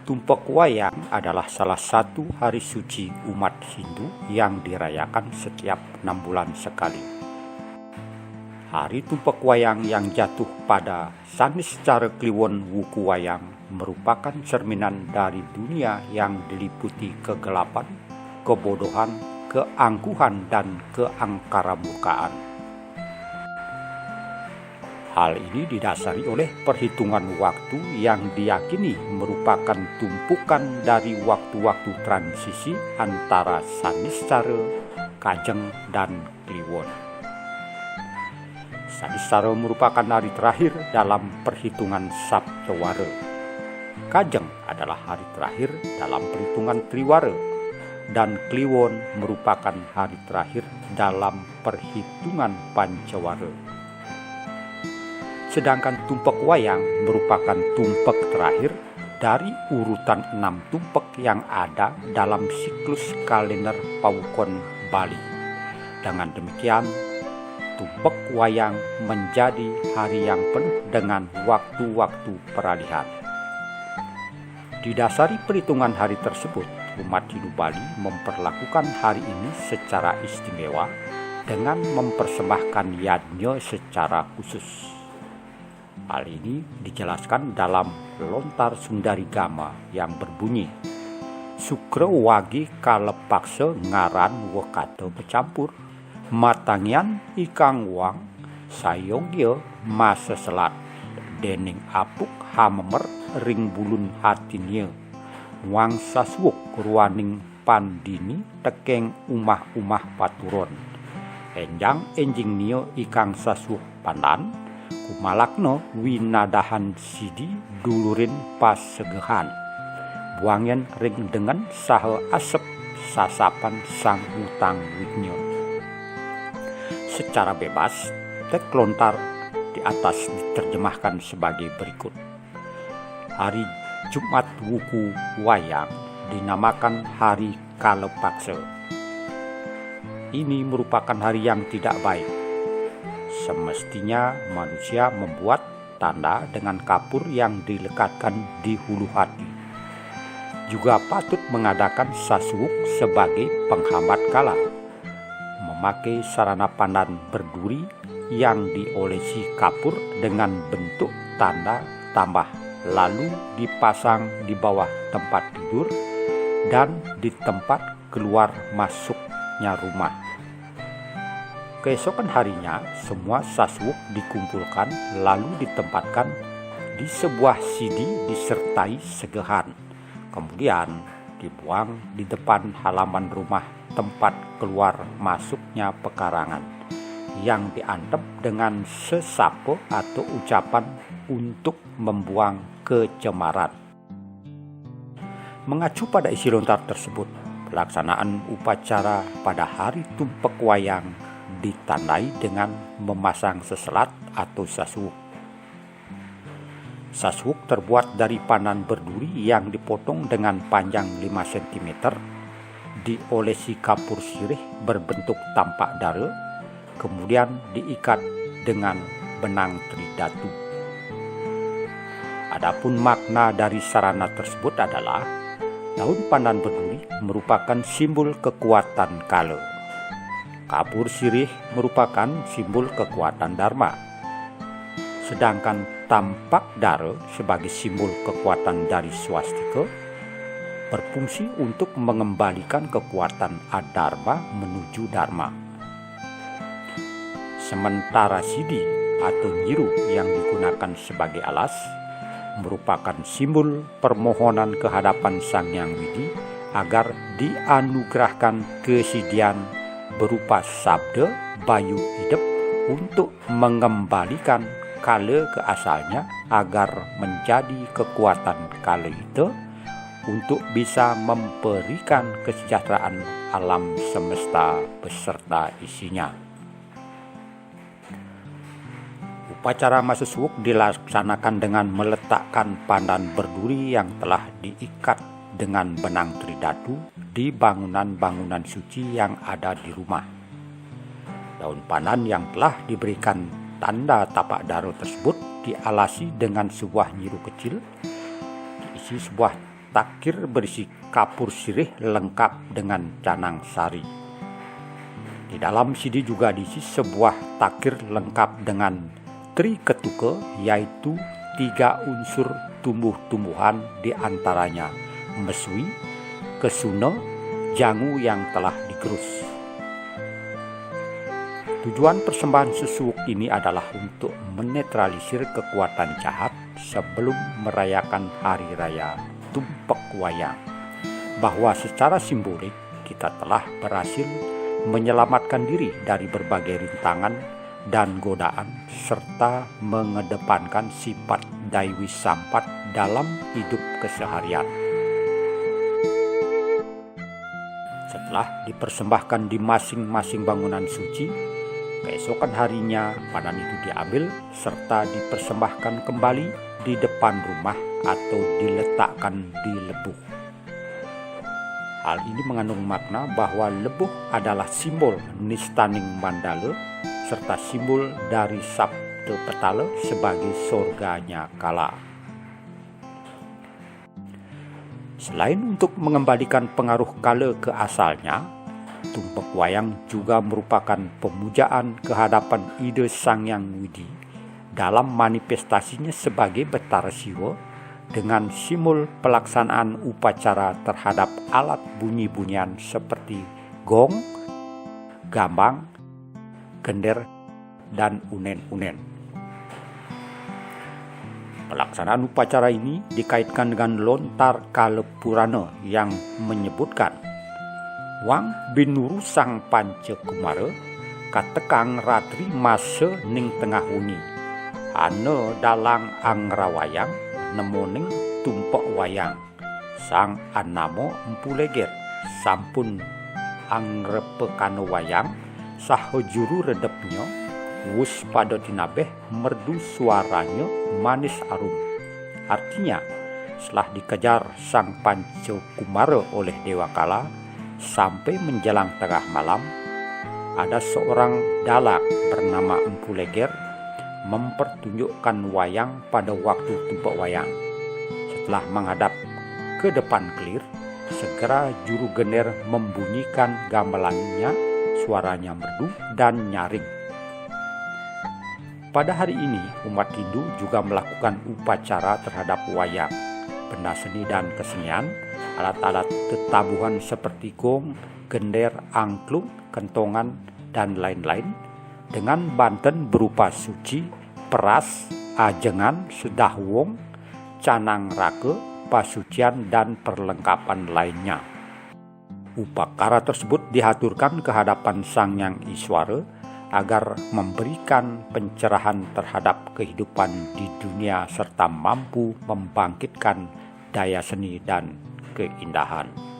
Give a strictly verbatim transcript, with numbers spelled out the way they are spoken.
Tumpek Wayang adalah salah satu hari suci umat Hindu yang dirayakan setiap enam bulan sekali. Hari Tumpek Wayang yang jatuh pada Saniscara Kliwon Wuku Wayang merupakan cerminan dari dunia yang diliputi kegelapan, kebodohan, keangkuhan, dan keangkaramurkaan. Hal ini didasari oleh perhitungan waktu yang diyakini merupakan tumpukan dari waktu-waktu transisi antara Saniscara, Kajeng, dan Kliwon. Saniscara merupakan hari terakhir dalam perhitungan Saptawara. Kajeng adalah hari terakhir dalam perhitungan Triwara, dan Kliwon merupakan hari terakhir dalam perhitungan Pancawara. Sedangkan Tumpek Wayang merupakan tumpek terakhir dari urutan enam tumpek yang ada dalam siklus kalender pawukon Bali. Dengan demikian, Tumpek Wayang menjadi hari yang penuh dengan waktu-waktu peralihan. Didasari perhitungan hari tersebut, umat Hindu Bali memperlakukan hari ini secara istimewa dengan mempersembahkan yadnya secara khusus. Hal ini dijelaskan dalam Lontar Sundarigama yang berbunyi, Sukra wage kalepaksa ngaran wekata becampur, matangian ikang wang sayogya maseselat, dening apuk hamemer ring bulun hatinia, wang sasuuk ruaning pandini tekeng umah-umah paturon. Enjang enjingnia ikang sasuuk pandan, kumalakna winadahan sidi dulurin pasegehan. Buangen ring dengen saha asep sasapan sang utang wignya. Secara bebas, teks lontar di atas diterjemahkan sebagai berikut. Hari Jumat Wuku Wayang dinamakan hari Kalapaksa. Ini merupakan hari yang tidak baik. Semestinya manusia membuat tanda dengan kapur yang dilekatkan di hulu hati. Juga patut mengadakan sasuuk sebagai penghambat kala. Memakai sarana pandan berduri yang diolesi kapur dengan bentuk tanda tambah, lalu dipasang di bawah tempat tidur dan di tempat keluar masuknya rumah. Keesokan harinya, semua sasuuk dikumpulkan lalu ditempatkan di sebuah sidi disertai segehan. Kemudian dibuang di depan halaman rumah tempat keluar masuknya pekarangan yang diantep dengan sesapa atau ucapan untuk membuang kecemaran. Mengacu pada isi lontar tersebut, pelaksanaan upacara pada hari Tumpek Wayang ditandai dengan memasang seselat atau sasuuk. Sasuuk terbuat dari pandan berduri yang dipotong dengan panjang lima sentimeter, diolesi kapur sirih berbentuk tampak dara, kemudian diikat dengan benang tridatu. Adapun makna dari sarana tersebut adalah daun pandan berduri merupakan simbol kekuatan kala. Kapur sirih merupakan simbol kekuatan dharma. Sedangkan tampak dara sebagai simbol kekuatan dari swastika berfungsi untuk mengembalikan kekuatan adharma menuju dharma. Sementara sidi atau nyiru yang digunakan sebagai alas merupakan simbol permohonan ke hadapan Sang Hyang Widi agar dianugerahkan kesidian berupa sabda bayu idep untuk mengembalikan kala ke asalnya agar menjadi kekuatan kala itu untuk bisa memberikan kesejahteraan alam semesta beserta isinya. Upacara masuk suwuk dilaksanakan dengan meletakkan pandan berduri yang telah diikat dengan benang tridatu di bangunan-bangunan suci yang ada di rumah. Daun pandan yang telah diberikan tanda tapak dara tersebut dialasi dengan sebuah nyiru kecil, diisi sebuah takir berisi kapur sirih lengkap dengan canang sari. Di dalam sini juga diisi sebuah takir lengkap dengan tri ketuka, yaitu tiga unsur tumbuh-tumbuhan, di antaranya mesui, kesuna, jangu yang telah digerus. Tujuan persembahan sesuuk ini adalah untuk menetralisir kekuatan jahat sebelum merayakan hari raya Tumpek Wayang, bahwa secara simbolik kita telah berhasil menyelamatkan diri dari berbagai rintangan dan godaan, serta mengedepankan sifat Daiwi Sampat dalam hidup keseharian. Setelah dipersembahkan di masing-masing bangunan suci, keesokan harinya pandan itu diambil serta dipersembahkan kembali di depan rumah atau diletakkan di lebuh. Hal ini mengandung makna bahwa lebuh adalah simbol nistaning mandala serta simbol dari Sabda Petala sebagai sorganya kala. Selain untuk mengembalikan pengaruh kala ke asalnya, tumpek wayang juga merupakan pemujaan kehadapan Ida Sang Hyang Widi dalam manifestasinya sebagai Betara Siwa dengan simbol pelaksanaan upacara terhadap alat bunyi-bunyian seperti gong, gambang, gender, dan unen-unen. Pelaksanaan upacara ini dikaitkan dengan lontar Kala Purana yang menyebutkan, Wang binuru Sang Panca Kumara, katekang ratri masa ning tengah wengi. Ana dalang angrawayang, nemoning tumpek wayang. Sang anama Empu Leger sampun angrepakana wayang, saha juru redepnya wus pada tinabeh merdu suaranya manis arum. Artinya, setelah dikejar Sang Panca Kumara oleh Dewa Kala, sampai menjelang tengah malam, ada seorang dalang bernama Empu Leger mempertunjukkan wayang pada waktu tumpek wayang. Setelah menghadap ke depan kelir, segera juru gender membunyikan gamelannya, suaranya merdu dan nyaring. Pada hari ini, umat Hindu juga melakukan upacara terhadap wayang, benda seni dan kesenian, alat-alat tetabuhan seperti gong, gender, angklung, kentongan, dan lain-lain, dengan banten berupa suci, peras, ajengan, sedah wong, canang raka, pasucian, dan perlengkapan lainnya. Upakara tersebut dihaturkan ke hadapan Sang Hyang Iswara agar memberikan pencerahan terhadap kehidupan di dunia serta mampu membangkitkan daya seni dan keindahan.